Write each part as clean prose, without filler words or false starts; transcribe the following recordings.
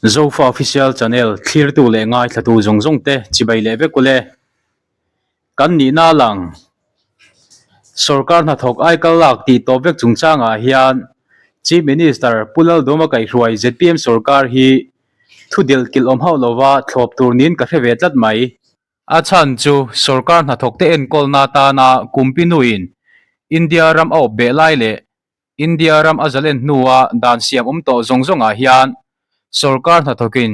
Zofa Official Channel thlirtu leh ngaithlatu zawng zawng te chibai leh vek ule. Kan nihna a lang. Sorkar hnathawk aikal lak tih tawp vek chungchangah hian Chief Minister Pu Laldawma kaihhruai zpm sorkar hi thu delh kilh awm hauh lova thlawp tur niin ka hre ve tlat mai. A chhan chu sorkar hnathawkte enkawlna atana kumpinuin India ram a awp beh lai leh India ram a zalen hnua dan siam awm tawh zawng zawngah hian sorkar hnathawkin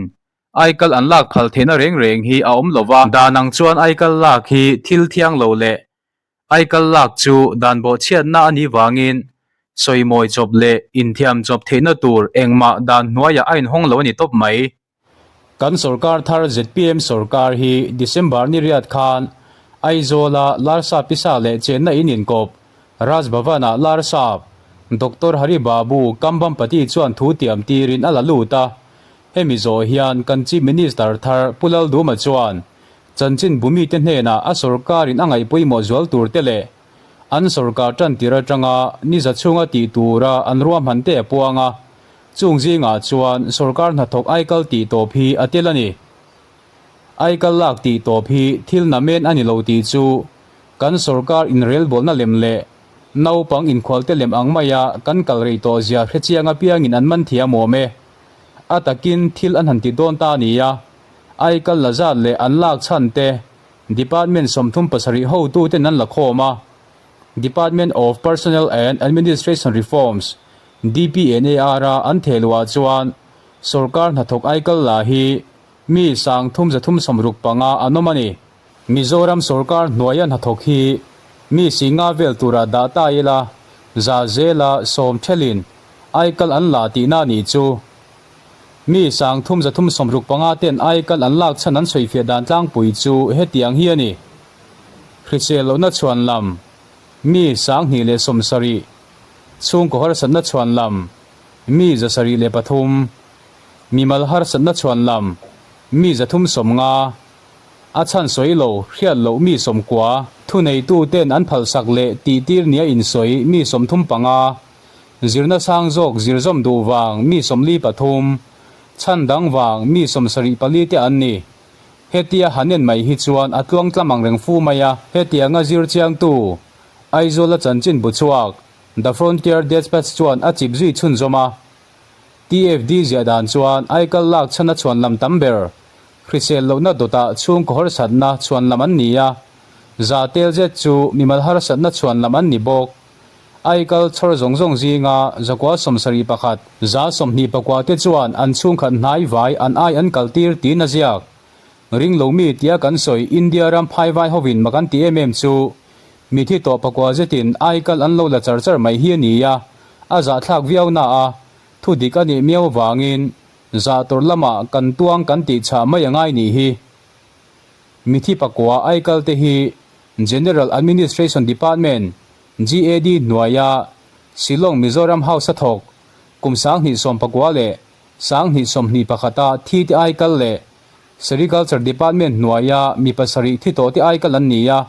aikal an lak phal theihna reng reng hi a awm lo va. Dan ang chuan aikal lak hi thil thiang lo leh aikal lak chu dan bawhchhiatna a nih vangin sawimawi chawp leh inthiam chawp theihna tur engmah dan hnuaiah a inhawng lo a ni tawp mai. Kan sorkar thar zpm sorkar hi December ni riat khan Aizawla Larsa pisa leh chenna in inkawp Raj Bhavan-ah Larsap Doctor Hari Babu Kambhampati chuan thu tiam tirin a la lut a. Hemi zawh hian kan Chief Minister thar Pu Lalduma chuan chanchin bumite hnenah a sorkarin a ngaihpawimawh zual tur te leh an sorkar tantir atanga ni za chhunga tih tura an ruahman te a puang a. Chung zingah chuan sorkar hnathawk aikal tih tawp hi a tel a ni. Aikal lak tih tawp hi thil namen a ni lo tih chu kan sorkar inrelbawlna lem leh naupang inkhualte lem ang maia kan kal rei tawh zia hrechiang apiangin an man thiam awm e. A takin thil an han ti dawn ta a ni a, aikal la zat leh an lak chhan te Department 37 hotuten an la khawm a, Department of Personnel and Administration Reforms, DPNAR a an theh luah chuan sorkar hnathawk aikal la hi mi sang thum zathum sawmruk panga an awm a ni. Mizoram sorkar hnuaia hnathawk hi mi singa vel tura dah ta ila za zela sawm thelin aikal an la tihna a nih chu. Mi sang thum zathum sawmruk panga ten aikal an lak chhan an sawifiah dan tlangpui chu hetiang hi a ni. Hrisel lohna chhuan lam mi 2070. Chhungkaw harsatna chhuan lam, mi 73, mimal harsatna chhuan lam, mi 350, a chhan sawi lo, hriat loh mi 90, thuneituten an phalsak leh tihtir nia insawi mi 35, zirna sang zawk zirzawm duh vang mi 43, chhan dang vang mi 74 te an ni. Hetia han en mai hi chuan a tluangtlam ang reng fu mai a, hetianga zir chiangtu Aizawla chanchin bu chhuak The Frontier Despatch chuan a chip zui chhunzawm a. TFD ziah dan chuan aikal lak chhan a chhuan lam tam ber, hrisel lohna dawtah chhungkaw harsatna chhuan lam an ni a, za tel zet chu mimal harsatna chhuan lam an ni bawk. Aikal chhawr zawng zawng zinga 171, 24 te chuan an chhungkhat hnai vai an ai an kaltir tiin a ziak. Ring lo mi tia kan sawi India ram phai vai hovin mak an ti em em chu mithi tawh pakua zetin aikal an lo la char char mai hi a ni a, a zahthlak viau na a, thu dik a nih miau avangin zah tur lamah kan tuang kan tih chhah mai a ngai nih hi. Mithi pakua aikal te hi General Administration Department, GAD, hnuaia Shillong Mizoram House a thawk kum 2019 leh 2021 a thi te aikal leh Sericulture Department hnuaia mi pasarih thi tawh te aikal an ni a,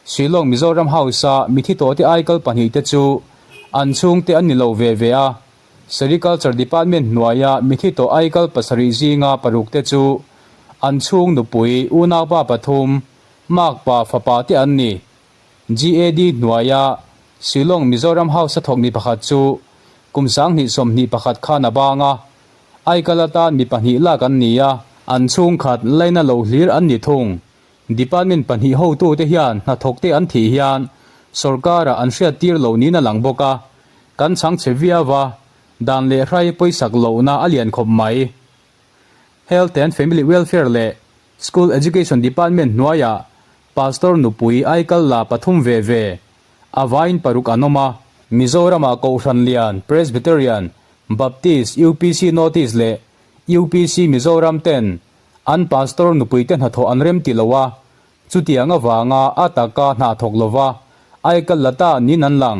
Shillong Mizoram House-a mi thi tawh te aikal pahnih te chu an chhungte an ni lo ve ve a, Sericulture Department hnuaia mi thi tawh aikal pasarih zinga paruk te chu an chhung nupui unaupa pathum, makpa fapa te an ni. GAD hnuaia Shillong Mizoram House-a thawk mi pakhat chu kum 2021 khan a bang a, Aikal atan mi pahnih lak an ni a, an chhungkhat laina lo hlir an ni thung. Department pahnih hotute hian hnathawkte an thih hian sorkarah an hriattir lo niin a lang bawk a, kan chhang chhe viau a, dan leh hrai pawisak lohna a lian khawp mai. Health and Family Welfare leh School Education Department hnuaiah Pastor nupui aikal la pathum ve ve, a vain paruk an awm a. Mizoramah Kohhran Lian, Presbyterian, Baptist, UPC Northeast leh UPC Mizoram ten an Pastor nupuite hnathawh an rem ti lo a, chutiang avanga a taka hna thawk lova aikal la ta niin an lang.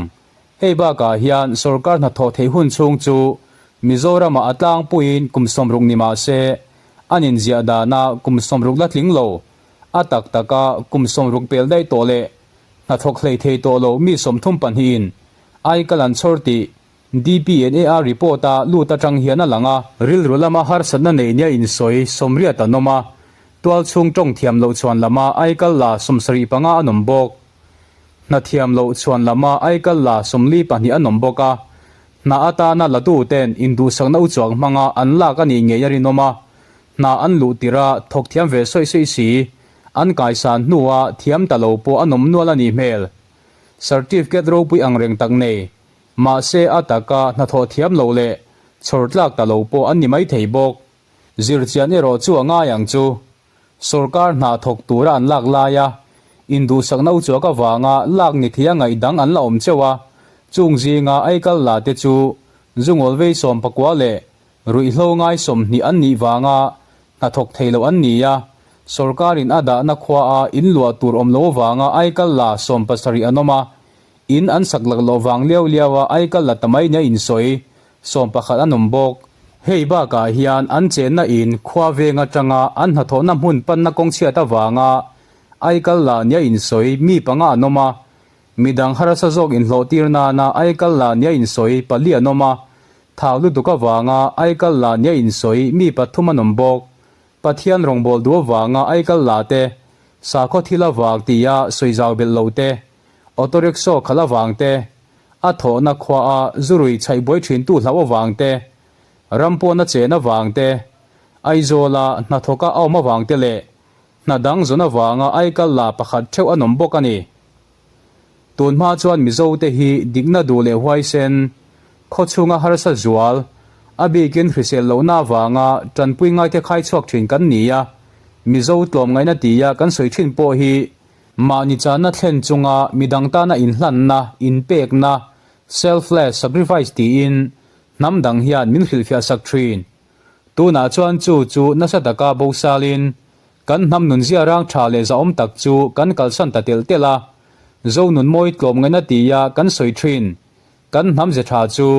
Hei bakah hian sorkar hnathawh theih hun chhung chu Mizoramah a tlangpuiin kum 60 ni mah se, an inziah dana kum 60 la tling lo, a tak taka kum 60 pel daih tawh leh hnathawk hlei thei tawh lo mi 35 in aikal an chhawr tih. DPNAR report-a lut atang hian a lang a. Rilru lama harsatna nei nia insawi sawmriat an awm a, tualchhung tawng thiam loh chhuan lama aikal la 75 an awm bawk. Hna thiam loh chhuan lama aikal la 42 an awm bawk a, hna atana latuten induhsakna uchuak hmanga an lak a nih ngei a rinawm a, hna an luh tirh a thawk thiam ve sawi sawi si, an kaisan hnua thiam ta lo pawh an awm nual a nih hmel. Certificate ropui ang reng tak nei, mahse a taka hnathawh thiam loh leh chhawr tlak ta lo pawh an ni mai thei bawk. Zirchian erawh chu a ngai ang chu. Sorkar hna thawk tura an lak laia induhsakna uchuak avanga lak ni thei a ngaih dang an la awm cheuh a, chung zinga aikal la te chu zungawl vei 19 leh Ruihhlo ngai 20 an nih vanga hnathawk thei loh an ni a, sorkarin a dahna khuaa in luah tur awm lo avanga aikal la 70 an awm a, in an sak lak loh vang liau liaua aikal la ta mai nia insawi 11 an awm bawk. Hei bakah hian an chenna in khua veng atanga an hnathawhna hmun panna kawng chhiat avanga aikal la nia insawi mi panga an awm a, midang harsa zawk inhlawhtir nana aikal la nia insawi pali an awm a, Thau lutuk avanga aikal la nia insawi mi pathum an awm bawk. Pathian rawngbâwl duh avanga aikal la te, sakhaw thil avang tia sawi zau belh lo te, auto rickshaw khalh avang te, a thawhna khuaa zurui chhaih buai thintu hlauh avang te, ram pawna chen avang te, Aizawla hnathawka a awm avang te leh hna dang zawn avanga aikal la pakhat theuh an awm bawk a ni. Tun hma chuan Mizote hi dikna duh leh huaisen, khaw chhunga harsa zual, a bikin hrisel lohna avanga tanpui ngaite khai chhuak thin kan ni a, Mizo tlawmngaihna tia kan sawi thin pawh hi mahni channa thlen chunga midang tana inhlanna, inpekna, selfless sacrifice tiin hnam dang hian min hrilhfiah sak thin. Tunah chuan chu chu nasa taka bosalin Kan hnam nunzia rang tha leh zahawm tak chu kan kalsan ta telh telh a, Zo nun mawi tlawm ngaihna tia kan sawi thin. Kan hnam ze tha chu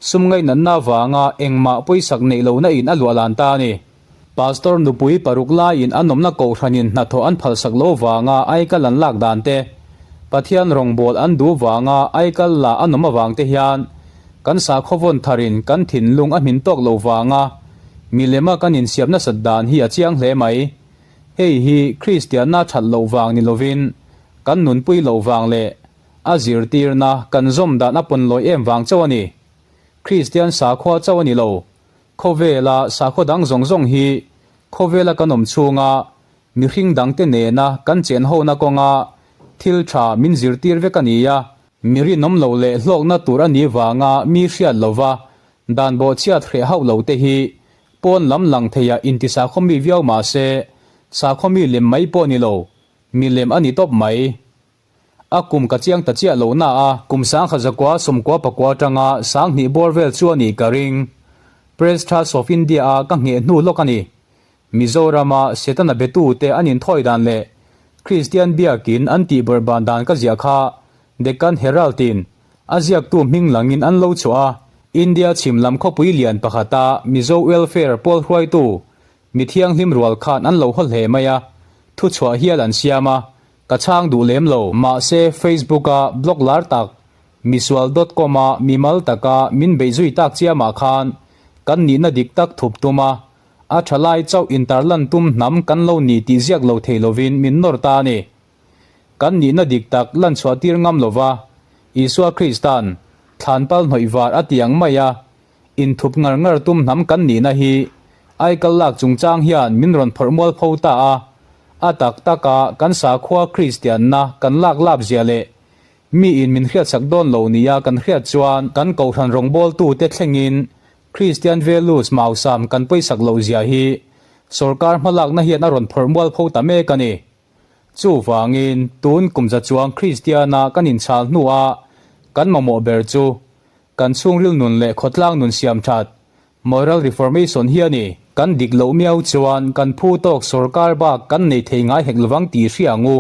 sum ngaihnatna avanga engmah pawisak neih lohna in a luah lan ta a ni. Pastor nupui paruk laiin an awmna kohhranin hnathawh an phalsak lo vanga aikal an lak dan te, Pathian rawngbâwl an duh vanga aikal la an awm avang te hian kan sakhaw vawn tharin kan thinlung a hmin tawk lo vanga Milema kan insiam nasat dan hi a chiang hle mai. Hei hi Kristianna that loh vang ni lovin kan nunpui loh vang leh a zirtirna kan zawm dan a pawn lawi em vang chauh a ni. Kristian sakhua chauh a ni lo. Khawvela sakhaw dang zawng zawng hi khawvela kan awm chhunga mihring dangte nena kan chenhona kawnga thil tha min zirtir vek a ni a. Mi rinawm lo leh hlawkna tur a nih vanga mi hriat lova Dan bawhchhiat hreh hauh lo te hi pawn lam lang theiah inti sakhaw mi viau mah se, sakhaw mi lem mai pawh ni lo, mi lem a ni tawp mai. A kum ka chiang ta chiah lo na a, kum 1999 atanga 2000 bawr vel chu a nih ka ring. Press Trust of India a ka ngheh hnu lawk a ni. Mizorama Setana betute an inthawi dan leh Kristian biakin an tihbawrhban dan ka ziah kha Deccan Herald-in a ziaktu hming langin an lo chhuah a, India chhim lam khawpui lian pakhata Mizo Welfare pawl hruaitu mi thianghlim rual khan an lo haw hle mai a, thuchhuah hial an siam a, ka chhang duh lem lo. Mahse, Facebook-a blog lar tak misual dot com-a mimal taka min beih zui tak chiamah khan kan nihna dik tak thup tum a, A tha lai chauh intarlan tum hnam kan lo ni tih ziak lo thei lovin min nawr ta a ni. Kan nihna dik tak lan chhuah tir ngam lova Isua Krista'n thlan pal hnawih var a ti ang mai a, inthup ngar ngar tum hnam kan nihna hi aikal lak chungchang hian min rawn phawrh mual pho ta a, a tak taka kan sakhua Kristianna kan lak lap zia leh miin min hriatsak dawn lo nia kan hriat chuan kan kohhran rawngbawltute thlengin Kristian values mausam kan pawisak loh zia hi sorkar hmalakna hian a rawn phawrh mual pho ta mek a ni. Chuvangin tun kum za chuang Kristiana kan inchhal hnua kan mamawh ber chu kan chhungril nun leh khawtlang nun siam that, moral reformation, hi a ni. Kan dik loh miau chuan kan phu tawk sorkar bak kan nei thei ngai hek lovang tih hria ang u.